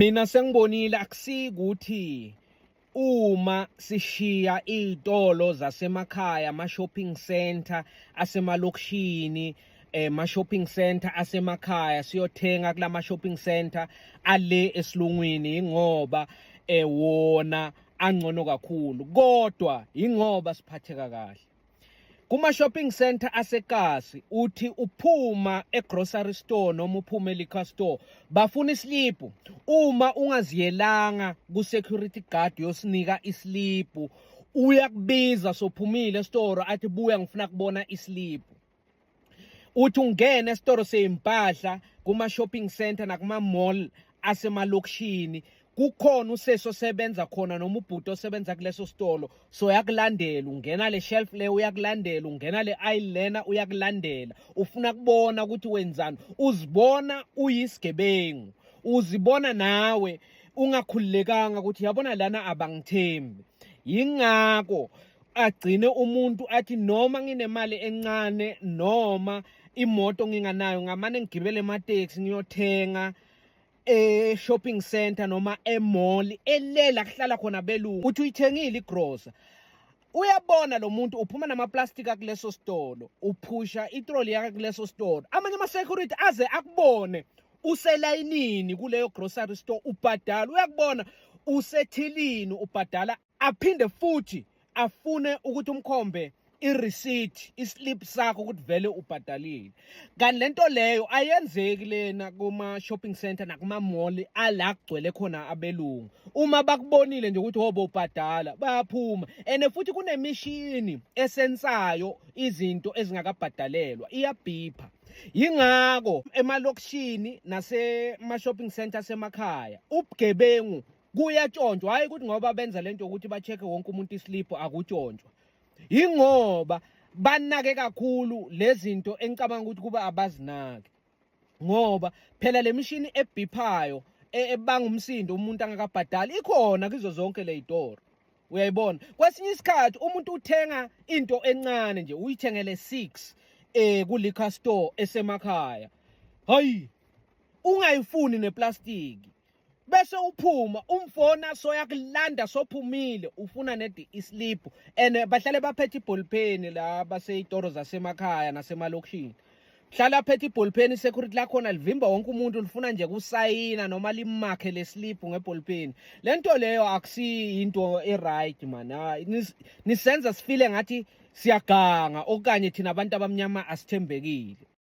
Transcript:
Mina sengibonile akusikuthi uma sishiya iy'tolo zasemakhaya, ama-shopping center asemalokishini, ma-shopping center asemakhaya, siyothenga kulama shopping center ale esilungwini ingoba wona angcono kakhulu, kodwa ingoba siphatheka kahle. Kuma-shopping center asekasi uthi uphuma e-grocery store noma uphume e-liquor store, bafuna isliphu. Uma ungaziyelanga ku-security guard yosinika isliphu, uyakubiza sophumile esitoro, athi, "Buya, ngifuna kubona isliphu." Uthi ungena esitoro seyimpahla kuma-shopping center nakuma-mall asemalokishini, kukhona usesi osebenza khona noma ubhuti osebenza kuleso sitolo, so uyakulandela. Ungena le shelf le, uyakulandela. Ungena le aisle lena, uyakulandela, ufuna kubona ukuthi wenzani. Uzibona uyisigebengu, uzibona nawe ungakhululekanga ukuthi yabona lana abangithembi. Yingakho agcine umuntu athi noma nginemali encane noma imoto nginganayo, ngamane ngigibele emateksi ngiyothenga e-shopping center noma e-mall elela kuhlala khona belungu. Uthi uyithengile igrosa, uyabona lo muntu uphuma namaplastic akuleso sitolo, uphusha itroli yakhe kuleso sitolo. Amanye ama-security aze akubone uselayinini kuleyo grocery store ubhadala, uyakubona usethilini ubhadala, aphinde futhi afune ukuthi umkhombe i-receipt, islip sakho ukuthi vele ubhadalile. Kanti lento leyo ayenzeki lena kuma shopping center nakuma mall ala kugcwele khona abelungu. Uma bakubonile nje ukuthi hobo ubhadala, bayaphuma. And futhi kunemishini esensayo izinto ezingakabhadalelwa, iyabhipha. Yingakho emalokishini nasema shopping center asemakhaya ubugebengu kuyatshontshwa. Hayi ukuthi ngoba benza lento ukuthi ba-check wonke umuntu islip, akutshontshwa, yingoba banake kakhulu lezi zinto engicabanga ukuthi kuba abazinaki, ngoba phela le mishini ebhiphayo ebanga umsindo umuntu angakabhadali ikhona kizo zonke ley'toro. Uyayibona, kwesinye isikhathi umuntu uthenga into encane nje, uyithengele 6 ku-liquor store esemakhaya, hayi ungayifuni neplastiki, bese uphuma umfona soyakulanda sophumile, ufuna nedi islip. And bahlale baphethe iballpen la baseyitoro zasemakhaya nasemalokishini, hlala aphethe iballpen. Security lakhona livimba wonke umuntu, lifuna nje kusayina noma limakhe le slip ngeballpen. Lento leyo akusiyinto e-right man. Hayi, nisenza sifile ngathi siyaganga okanye thina abantu abamnyama asithembekile.